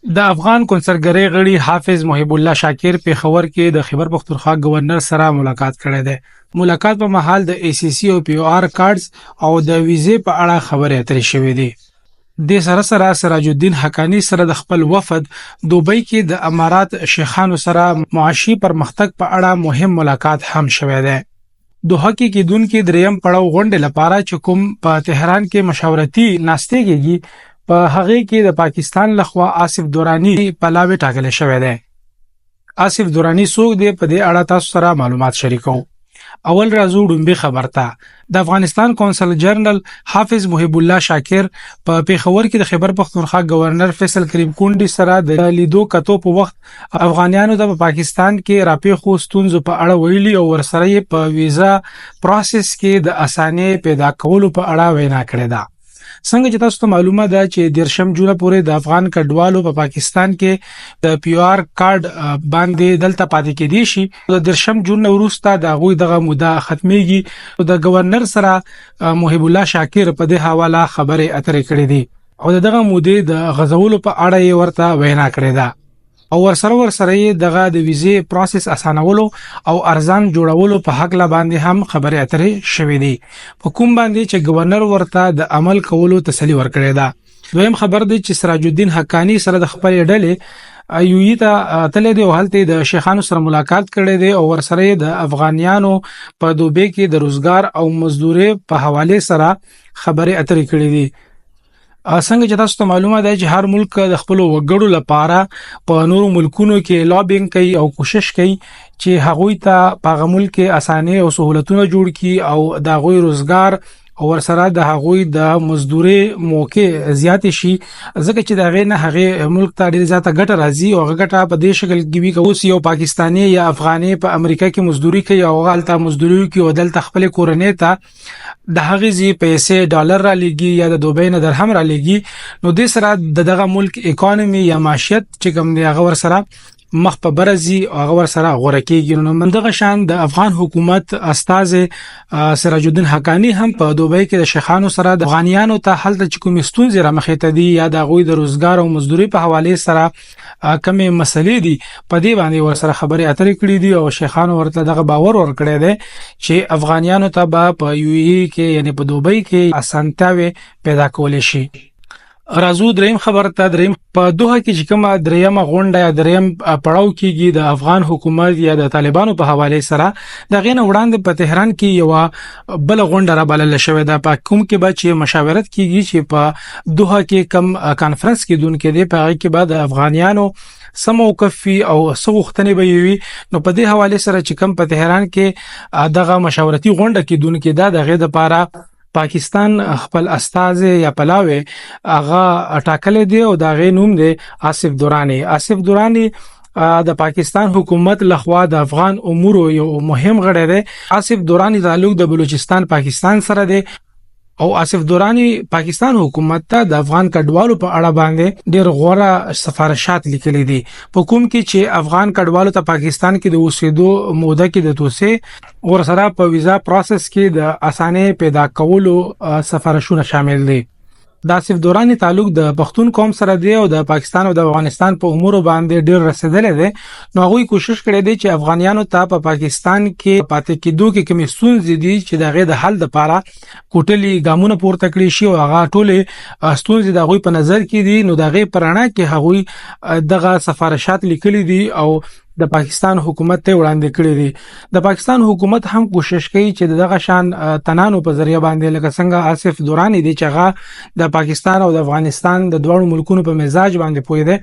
د افغان کونسلګرۍ غړي حافظ محب الله شاکر پېښور کې د خیبر پښتونخوا گورنر سره ملاقات کړی دی. ملاقات په مهال د ای سي سي او پي او آر کارډز او د ویزې په اړه خبرې اترې شوې دي. دې سره سره سراج الدین حقاني سره د خپل وفد دوبۍ کې د امارات شیخانو سره معاشي پرمختګ په اړه مهم ملاقات هم شوی دی. دوحه کې کېدونکي دریم پړاو غونډې لپاره چې کوم په تهران کې مشاورتي ناستې کېږي، په هغې کې د پاکستان لخوا آصف دوراني پلاوی ټاکل شوی دی. آصف دوراني څوک دی، په دې اړه تاسو سره معلومات شریکو. اول راځو ډومبي خبر ته. د افغانستان کونسل جنرال حافظ محب الله شاکر په پیښور کې د خیبر پښتونخوا گورنر فیصل کریم کونډي سره د لیدو کتو په وخت افغانانو ته په پاکستان کې راپیښو ستونزو په اړه ویلي او ورسره یې په ویزا پروسس کې د اسانۍ پیدا کولو په اړه وینا کړې ده. څنګه چې تاسو ته معلومه ده چې 13 جون پورې د افغان کډوالو په پاکستان کې د پی آر کارت باندې دلته پاتې کېدی شي، د 13 جون وروسته د هغوی دغه موده ختميږي. د گورنر سره محب الله شاکر په دې حواله خبرې اترې کړې دي او دغه مودې د غزولو په اړه یې ورته وینا کړې ده او ورسره یې دغه د ویزې پروسس اسانولو او ارزان جوړولو په حق لا باندې هم خبرې اترې شوې دي، په کوم باندې چې گورنر ورته د عمل کولو تسلي ورکړې ده. دویم خبر دی چې سراج الدین حقانی سره د خپل ډلې یو ته تللی دی او هلته د شیخانو سره ملاقات کړی دی او ورسره د افغانیانو په دوبې کې د روزګار او مزدوري په حواله سره خبرې اترې کړې دي. څنګه چې تاسو ته معلومه ده چې هر ملک د خپل وګړو لپاره په نورو ملکونو کې لابینګ کوي او کوشش کوي چې هغوی ته په هغه ملک کې اسانۍ او سهولتونه جوړ کړي او د هغوی روزګار او ورسره د هغوی د مزدوري موقع زیات شي، ځکه چې د هغې نه هغې ملک ته ډېر زیاته ګټه راځي او هغه ګټه په دې شکل کې وي که اوس یو پاکستانی یا افغاني په امریکا کې مزدوري کوي او هغه هلته مزدوري کوي او دلته خپلې کورنۍ ته د هغې ځای پیسې ډالر را لېږي یا د دوبۍ نه درهم را لېږي، نو دې سره د دغه ملک اکانومي یا معیشت چې کوم دی هغه ورسره مخ په بره ځي او هغه ورسره غوره کېږي. نو دغه شان د افغان حکومت استازی سراج الدین حقانی هم په دوبۍ کې د شیخانو سره د افغانیانو ته هلته چې کومې ستونزې رامخې ته دي یا د هغوی د روزګار او مزدوري په حوالې سره کومې مسلې دي، په دې باندې ورسره خبرې اترې کړې دي او شیخانو ورته دغه باور ورکړی دی چې افغانیانو ته به په یو ای کې یعنی په دوبۍ کې اسانتیاوې پیدا کولی شي. راځو دریم خبر ته. دریم په دوحه کې چې کومه دریمه غونډه یا دریم پړاو کیږي د افغان حکومت یا د طالبانو په حواله سره، د غین وړاندې په تهران کې یو بل غونډه را بلل شوې ده، په کوم کې به چې مشاورت کیږي چې په دوحه کې کم کانفرنس کېدونکې دی، په هغه کې به د افغانیانو سم موقف وي او څه غوښتنې به وي. نو په دې حواله سره چې کم په تهران کې دغه مشاورتي غونډه کېدونکې ده، دغه لپاره پاکستان خپل استاذ یا پلاوی هغه ټاکلی دی او د هغې نوم دی آصف دورانی. آصف دورانی د پاکستان حکومت لخوا د افغان امورو یو مهم غړی دی. آصف دورانی تعلق د بلوچستان پاکستان سره دی او آصف دورانی پاکستان حکومت ته د افغان کډوالو په اړه باندې ډیر غوره سفارشات لیکلي دي، په کوم کې چې افغان کډوالو ته پاکستان کې د اوسېدو موده کې د توسعې ورسره په ویزا پروسس کې د اسانۍ پیدا کولو سفارشونه شامل دي. د آصف دورانی تعلق د پښتون قوم سره دی او د پاکستان او د افغانستان په امورو باندې ډیر رسیدلی دی. نو هغوی کوشش کړی دی چې افغانیانو ته په پاکستان کې پاتې کېدو کې کومې ستونزې دي چې د هغې د حل دپاره کوټلي ګامونه پورته کړی شي او هغه ټولې ستونزې د هغوی په نظر کې دي. نو د هغې په رڼا کې هغوی دغه سفارشات لیکلي دي او د پاکستان حکومت ته وړاندې کړی دي. د پاکستان حکومت هم کوشش کوي چې دغه شان تنانو په ذریعہ باندې، لکه څنګه آصف دورانی دی چې هغه د پاکستان او د افغانستان د دواړو ملکونو په مزاج باندې پوه دی،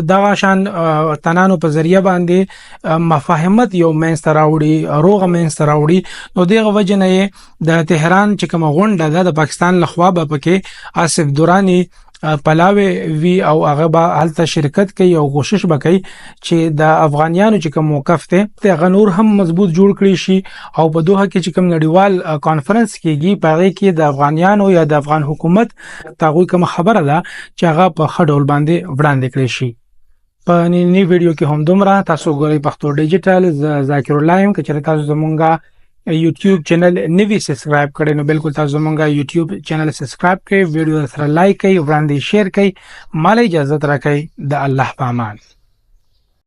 دغه شان تنانو په ذریعہ باندې مفاهمت یو منځ ته راوړي، روغه منځ ته راوړي. نو دغه وجه نه د تهران چې کومه غونډه ده د پاکستان لخوا به پکې آصف دورانی پلاوی وي او هغه به هلته شرکت کوي او کوشش به کوي چې د افغانیانو چې کوم موقف دی هغه نور هم مضبوط جوړ کړي شي او په دوحه کې چې کوم نړیوال کانفرنس کیږي په هغې کې د افغانیانو یا د افغان حکومت د هغوی کومه خبره ده چې هغه په ښه ډول باندې وړاندې کړی شي. په نننۍ ویډیو کې هم دومره. تاسو ګورئ پښتو ډیجیټل، زه ذاکر الله یم. که چېرې تاسو زمونږ یوټیوب چینل نوی سبسکرایب کړئ نو بالکل تاسو زمونږ یوټیوب چینل سبسکرایب کړئ، ویډیو سره لایک کړئ، وړاندې شیر کړئ. مال اجازه راکړئ، د الله په امان.